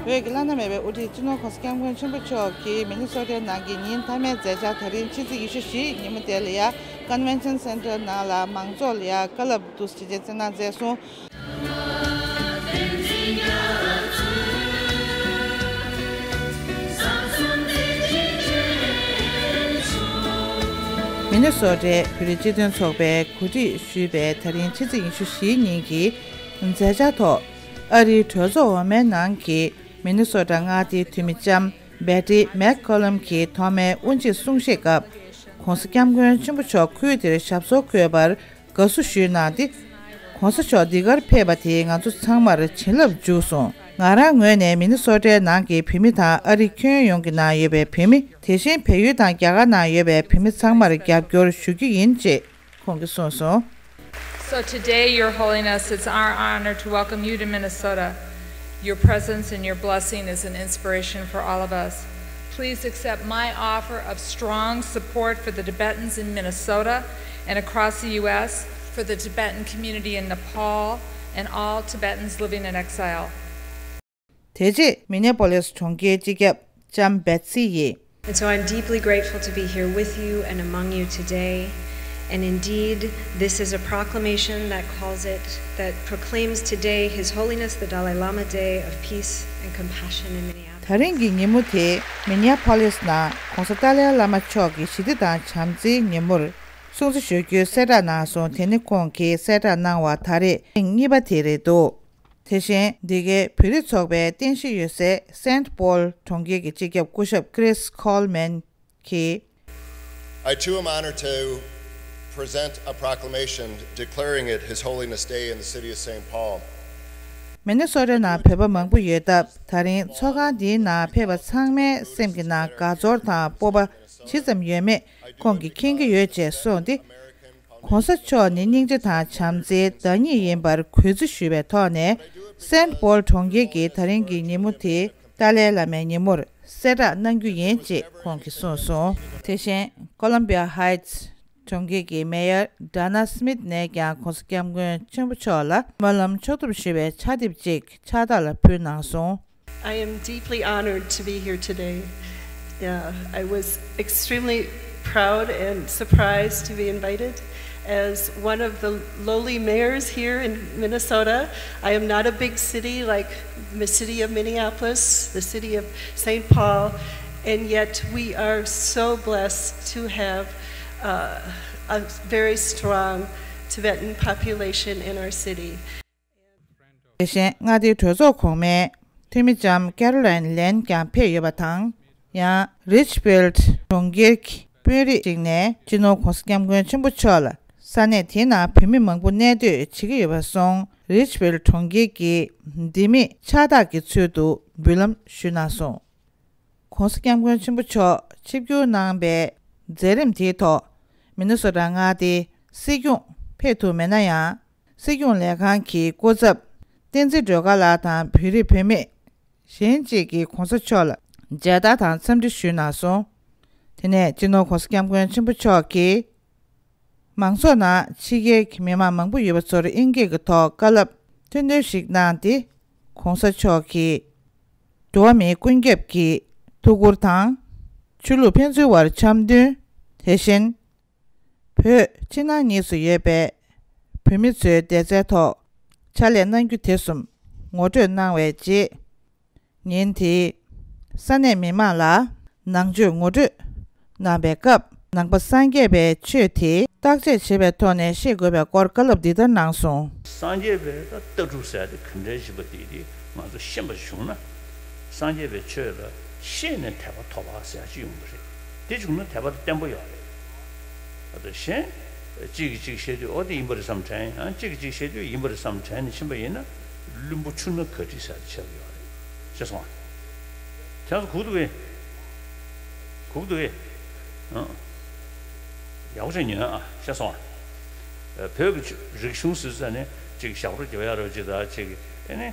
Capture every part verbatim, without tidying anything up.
བོད་ཀྱི་བླ་ན་མེད་པའི་དབུ་ཁྲིད་སྤྱི་ནོར་༸གོང་ས་༸སྐྱབས་མགོན་ཆེན་པོ་མཆོག་གིས་མི་ནི་སོ་ཊའི་ནང་གི་ཉིན་མཐའ་མའི་མཛད་འཆར་ད་རིང་ཕྱི་ཚེས་ཉི་ཤུ་བཞི་ཉིན་མོ་དེ་ལ་ཡ་Convention Center་ནང་ལ་མང་ཚོགས་ལ་ཡ་བཀའ་སློབ་འདུག་སེ་བྱས་རྗེས་བསྩལ་གནང་མཛད་སོང་། མི་ནི་སོ་ཊའི་བོད་རིགས་སྤྱི་མཐུན་ཚོགས་པས་གོ་སྒྲིག་ཞུས་པའི་ད་རིང་ཕྱི་ཚེས་ཉི་ཤུ་བཞིའི་ཉིན་གྱི་མཛད་འཆར་ཐོག་ཨ་རིའི་གྲོས་ཚོགས་འོག་མའི་ནང་གི་མི་ནི་སོ་ཊ་མངའ་སྡེའི་འཐུས་མི་ལྕམ་Betty McCollum་གྱིས་ཐོག་མའི་དབུ་འབྱེད་གསུང་བཤད་སྐབས། ༸གོང་ས་༸སྐྱབས་མགོན་ཆེན་པོ་མཆོག་ཁུལ་དེར་ཞབས་སོར་འཁོད་པར་དགའ་བསུ་ཞུས་གནང་སྟེ། ༸གོང་ས་མཆོག་འདི་གར་ཕེབས་པ་དེས་ང་ཚོ་ཚང་མར་བྱིན་རླབས་འཇུག་སོང་། ང་རང་ངོས་ནས་མི་ནི་སོ་ཊའི་ནང་གི་བོད་མི་དང་ཨ་རིའི་ཁྱོན་ཡོངས་ཀྱི་ནང་ཡོད་པའི་བོད་མི། དེ་བཞིན་བལ་ཡུལ་དང་རྒྱ་གར་ནང་ཡོད་པའི་བོད་མི་ཚང་མར་རྒྱབ་སྐྱོར་ཞུ་རྒྱུ་ཡིན་ཅེས་ཁོང་གིས་གསུངས་སོང་། So today, Your Holiness, it's our honor to welcome you to Minnesota. Your presence and your blessing is an inspiration for all of us. Please accept my offer of strong support for the Tibetans in Minnesota and across the U S, for the Tibetan community in Nepal, and all Tibetans living in exile. དེ་རྗེས་མི་ནེ་པོ་ལིས་གྲོང་ཁྱེར་སྤྱི་ཁྱབ་ལྕམ་བེ་ཚི་ཡིས། And so I'm deeply grateful to be here with you and among you today. And indeed, this is a proclamation that calls it, that proclaims today His Holiness the Dalai Lama Day of Peace and Compassion in Minneapolis. ད་རིང་གི་ཉིན་མོ་དེ་མི་ནེ་པོ་ལིས་ནང་༸གོང་ས་ཏཱ་ལའི་བླ་མ་མཆོག་གི་ཞི་བདེ་དང་བྱམས་བརྩེའི་ཉིན་མོར་སྲུང་བརྩི་ཞུ་རྒྱུའི་གསལ་བསྒྲགས་གནང་སོང་། དེ་ནི་ཁོང་གིས་གསལ་བསྒྲགས་གནང་བ་ད་རེས་ཐེངས་གཉིས་པ་དེ་རེད་འདུག་དེ་བཞིན་འདི་གའི་བོད་རིགས་ཚོགས་པའི་རྟེན་གཞི་ཡོད་སའི་Saint Paul་གྲོང་ཁྱེར་གྱི་སྤྱི་ཁྱབ་སྐུ་ཞབས་Chris Coleman་གྱིས། I too am honored to present a proclamation declaring it His Holiness Day in the city of Saint Paul. མི་ནི་སོ་ཊ་ནང་བོད་པ་མང་པོ་ཡོད་སྟབས། ད་རིང་ཚོགས་ཁང་འདིའི་ནང་ཕེབས་པ་ཚང་མའི་སེམས་ཀྱི་ནང་དགའ་ཚོར་དང་སྤོབས་པ་ཇི་ཙམ་ཡོད་མེད་ཁོང་གིས་མཁྱེན་གྱི་ཡོད་ཅེས་གསུངས་ཏེ། ༸གོང་ས་མཆོག་ནི་སྙིང་རྗེ་དང་བྱམས་བརྩེའི་བདག་ཉིད་ཡིན་པར་གུས་བརྩི་ཞུ་བའི་ཐོག་ནས། Saint Paul་གྲོང་ཁྱེར་གྱི་ད་རིང་གི་ཉིན་མོ་དེ་ཏཱ་ལའི་བླ་མའི་ཉིན་མོར་གསལ་བསྒྲགས་གནང་རྒྱུ་ཡིན་ཅེས་ཁོང་གིས་གསུངས་སོང་། དེ་བཞིན་Columbia Heights་གྲོང་ཁྱེར་གྱི་མེ་ཡར་Dana Smith་ནས་ཀྱང་༸གོང་ས་༸སྐྱབས་མགོན་ཆེན་པོ་མཆོག་ལ་སྨོན་ལམ་ཕྱོགས་བསྡོམས་ཞུ་བའི་ཕྱག་དེབ་ཅིག་ཕྱག་རྟགས་ལ་ཕུལ་གནང་སོང་། I am deeply honored to be here today. Yeah, I was extremely proud and surprised to be invited. As one of the lowly mayors here in Minnesota, I am not a big city like the city of Minneapolis, the city of Saint Paul, and yet we are so blessed to have uh, a very strong Tibetan population in our city. དེ་བཞིན་མངའ་སྡེའི་གྲོས་ཚོགས་གོང་མའི་འཐུས་མི་ལྕམ་Caroline Len་ཀྱང་ཕེབས་ཡོད་པ་དང་། ཡང་Richfield་གྲོང་ཁྱེར་གྱི་དཔོན་རིགས་ཤིག་ནས་སྤྱི་ནོར་༸གོང་ས་༸སྐྱབས་མགོན་ཆེན་པོ་མཆོག་ལ་ས་གནས་དེའི་ནང་བོད་མི་མང་པོ་གནས་སྡོད་བྱེད་ཀྱི་ཡོད་པ་སོང་། Richfield་གྲོང་ཁྱེར་གྱི་ལྡེ་མིག་ཕྱག་རྟགས་ཀྱི་ཚུལ་དུ་འབུལ་ལམ་ཞུས་གནང་སོང་། ༸གོང་ས་༸སྐྱབས་མགོན་ཆེན་པོ་མཆོག་ཆིབས་བསྒྱུར་གནང་པའི་མཛད་རིམ་དེའི་ཐོག་མི་ནི་སོ་ཊ་མངའ་སྡེའི་སྲིད་སྐྱོང་ཕེབས་ཐུབ་མེད་ན་ཡང་། སྲིད་སྐྱོང་ལས་ཁང་གི་སྐུ་ཚབ་བསྟན་འཛིན་སྒྲོལ་དཀར་ལགས་དང་བོད་རིགས་བུད་མེད་གཞན་གཅིག་གིས་༸གོང་ས་མཆོག་ལ་མཇལ་དར་དང་འཚམས་འདྲི་ཞུས་གནང་སོང་། དེ་ནས་སྤྱི་ནོར་༸གོང་ས་༸སྐྱབས་མགོན་ཆེན་པོ་མཆོག་གིས། མང་ཚོགས་ནང་ཕྱི་རྒྱལ་གྱི་མི་མང་མང་པོ་ཡོད་པ་ཚོར་དབྱིན་སྐད་ཀྱི་ཐོག་བཀའ་སློབ་ཐུང་ཐུང་ཞིག་གནང་སྟེ། ༸གོང་ས་མཆོག་གིས་འགྲོ་བ་མིའི་ཀུན་ཁྱབ་ཀྱི་ཐུགས་ཁུར་དང་། ཆོས་ལུགས་ཕན་ཚུན་བར་འཆམ་མཐུན། དེ་བཞིན་བོད་ཕྱི་ནང་གཉིས་སུ་ཡོད་པའི་བོད་མི་ཚོའི་བདེ་རྩའི་ཐོག་ཕྱག་ལས་གནང་རྒྱུ་དེ་གསུམ་ངོ་སྤྲོད་གནང་བའི་རྗེས། ཉིན་དེའི་ས་གནས་མི་མང་ལ་ནང་ཆོས་ངོ་སྤྲོད་གནང་པའི་སྐབས། ནང་པ་སངས་རྒྱས་པའི་ཆོས་དེ་བརྟག་དཔྱད་བྱེད་པའི་ཐོག་ནས་ཤེས་དགོས་པའི་སྐོར་བཀའ་སློབ་འདི་ལྟར་གནང་སོང་། སངས་རྒྱས་པའི་ད་ལྟ་གྲུབ་ཟེར་དེ་ག་འདྲའི་ཞིག་པ་དེ་དེ་ང་ཚོ་ཤེས་པ་བྱུང་ན། སངས་རྒྱས་པའི་ཆོས་ལ་ཤེས་ནས་དད་པ་ཐོབ་པ་ཟེར་ཅིག་ཡོང་གི་རེད། དེ་བྱུང་ན་དད་པ་དེ་བརྟན་པོ་ཡོད་རེད། ད་གཞན་གཅིག་གིས་གཅིག་བཤད་དུས་ཨོ་དེ་ཡིན་པ་རེད་བསམ་དྲན། ཡང་གཅིག་གིས་གཅིག་བཤད་དུས་ཡིན་པ་རེད་བསམ་དྲན་ནས་ཕྱིན་པ་ཡིན་ན། བླུན་པོ་ཆུ་སྣ་ག་དྲི་ཟེར་དེ་ཆགས་ཀྱི་ཡོད་རེད། ཤེས་སོང་ཨ། ཁྱེད་ཚོ་གུག་འདུག་གས། གུག་འདུག་གས། ཨང་། ཡག་པོ་བྱས་ཉོན་ཨ། ཤེས་སོང་ཨ། བོད་ཀྱི་རིག་གཞུང་ཟེར་ས་ནས་ཅིག་ཞབས་བྲོ་རྒྱབ་ཡག་རེད་ཅིག་ད་ཅིག་ཨེ་ནི།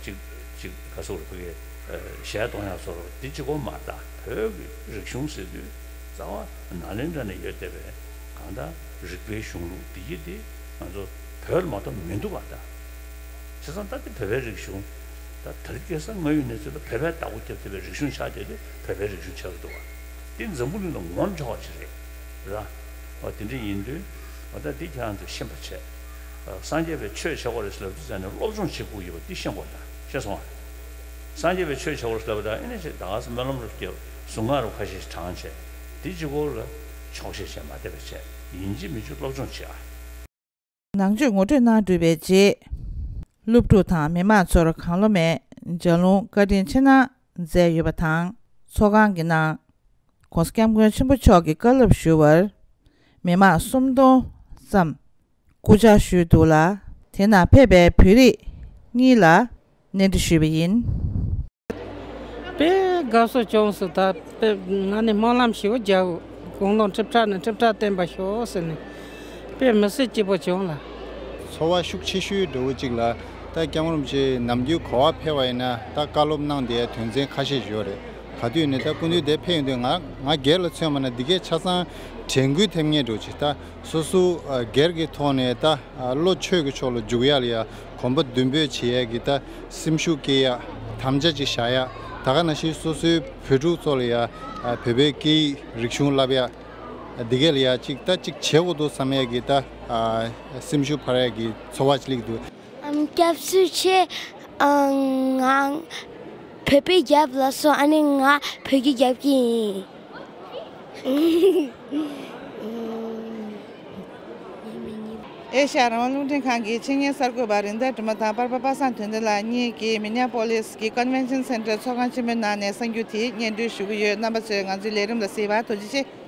ཅིག་ཅིག་ག་ཟེར་དགོས་རེད། བོད་ཀྱི་གཞས་གཏོང་ཡག་བཟོ་འདྲ་འདི་གཅིག་པོ་མ་རེད་ད། བོད་ཀྱི་རིག་གཞུང་ཟེར་དུས་རྩ་བ་ནཱ་ལེནྡྲ་ནས་ཡོད་བསྡད་པའི་གང་ལྟར་རིག་པའི་གཞུང་ལུགས་འདི་ཡི་འདི་ང་ཚོ་བོད་ལ་མ་གཏོགས་མི་འདུག་པ་ད། བྱས་ཙང་ད་འདི་བོད་པའི་རིག་གཞུང་ ད་དེ་རིང་ཁ་སང་ང་ཡོད་གནས་ཚུལ་ལ་བོད་པས་བདག་པོ་རྒྱབ་བསྡད་པའི་རིག་གཞུང་ཆགས་བསྡད་དེ་བོད་པའི་རིག་གཞུང་ཆགས་ཀྱི་འདུག་བ། འདི་འཛམ་བུ་གླིང་ལ་ངོམ་ཆོག་པ་ཞིག་རེད། ར། འོ་དེ་འདྲ་ཡིན་དུས་འོ་ད་འདི་ཁྱེད་རང་ཚོས་ཤེས་པ་བྱས། སངས་རྒྱས་པའི་ཆོས་བྱེད་དགོས་རེད་ཟེར་ལབ་དུས་ཙང་ནས་སློབ་སྦྱོང་བྱེད་དགོས་ཡོད་པ་འདི་ཤེས་དགོས་ད། ཤེས་སོང་ང་། སངས་རྒྱས་པའི་ཆོས་བྱེད་དགོས་རེད་ཟེར་ལབ་པ་དང་ཨེ་ནས་ཅིག་ད་ག་སེ་སྨོན་ལམ་རུ་སྐྱེལ་གཟུངས་སྔགས་རུ་ཁ་ཤས་ཤིག་བགྲངས་བྱས། འདི་གཅིག་པོ་ལ་ཆོག་ཤེས་བྱས་མ་བསྡད་པ་བྱས་ཡིན་གཅིག་མིན་གཅིག་སློབ་སྦྱོང་བྱེད་ཨ། ནང་ཆོས་ངོ་སྤྲོད་གནང་གྲུབ་པའི་རྗེས། སློབ་ཕྲུག་དང་མི་མང་ཚོར་གང་བློ་མེད་ལྗགས་ལུང་བཀའ་དྲིན་ཆེ་གནང་མཛད་ཡོད་པ་དང་། ཚོགས་ཁང་གི་ནང་༸གོང་ས་༸སྐྱབས་མགོན་ཆེན་པོ་མཆོག་གི་བཀའ་སློབ་ཞུ་བར་མི་མང་སུམ་སྟོང་ཙམ་སྐུ་བཅར་ཞུས་འདུག་ལ། དེ་ནང་ཕེབས་པའི་བོད་རིགས་གཉིས་ལ་གནས་འདྲི་ཞུས་པ་ཡིན། དཔེ་དགའ་བསུ་བྱུང་སོང་། ད་དཔེ་ང་ནི་སྨོན་ལམ་ཞེ་པོ་རྒྱག་དགོངས་དག་ཁྲིམས་ཁྲག་ནས་ཁྲིམས་ཁྲག་བསྟན་པ་ཤོག་ཟེར་ནས་དཔེ་མི་སྲིད་སྐྱིད་པོ་བྱུང་ལ། ཚོར་བ་ཤུགས་ཆེ་ཤོས་འདྲ་བོ་ཅིག་ལ། ད་སྐྱབས་མགོན་རིན་པོ་ཆེ་ནམ་རྒྱུན་ག་པར་ཕེབས་པ་ཡིན་ན་ད་བཀའ་སློབ་གནང་བསྡད་ཡ་དོན་ཚན་ཁ་ཤས་ཡོད་རེད། ག་དུས་ནས་ད་སྐུ་མདུན་འདིར་ཕེབས་ཡོང་དུས་ང་ང་སྒེར་ལ་མཚོན་པ་ན་འདི་གས་ཆ་ཚང་དྲན་སྐུལ་ཐེབས་མཁན་འདྲ་བོ་ཅིག་ད་སོ་སོ་སྒེར་གྱི་ཐོག་ནས་ད་བློ་ཆོས་ཀྱི་ཕྱོགས་ལ་འཇུག་ཡ་ལ་ཡ། གོམ་པ་མདུན་སྤོས་བྱེད་ཡས་ཀྱི་ད་སེམས་ཤུགས་སྐྱེད་ཡ། དམ་བཅའ་ཅིག་བཞག་ཡ། ད་ག་ནང་བཞིན་སོ་སོའི་བོད་ཕྲུག་ཚོ་ལ་ཡ་བོད་པའི་སྐད་ཡིག་རིག་གཞུང་བསླབ་ཡ། འདི་གས་ལ་ཡ་ཅིག་ད་ཅིག་བྱེད་དགོས་འདུག་བསམ་ཡས་ཀྱི་ད་སེམས་ཤུགས་འཕར་ཡས་ཀྱི་ཚོར་བ་ཅིག་སླེབས་འདུག་ཨམ། སྐྱབས་སུ་མཆི། ཨང་། ང་བོད་པའི་རྒྱབ་ལ་སོང་། ཨ་ནི་ང་བོད་ཀྱི་རྒྱབ་ཀྱི་ཡིན། ཨེ་ཤ་ཡ་རང་དབང་རླུང་འཕྲིན་ཁང་གི་ཆེད་གཉེར་གསར་འགོད་པ་རེད་མདའ་སྒྲོལ་མ་དང་པར་པ་པ་སངས་དོན་ལྡན་ལགས་གཉིས་ཀྱིས་མི་ནེ་པོ་ལིས་ཀྱི་ཀོན་ཝེན་ཤན་སེན་ཊར་ཚོགས་ཁང་ཆེན་མོའི་ནང་ནས་གསར་འགྱུར་དེ་སྙན་སྒྲོན་ཞུ་གི་ཡོད། རྣམ་པ་ཚོས་ང་ཚོའི་ལས་རིམ་ལ་གཟིགས་པར་ཐུགས་རྗེ་ཆེ།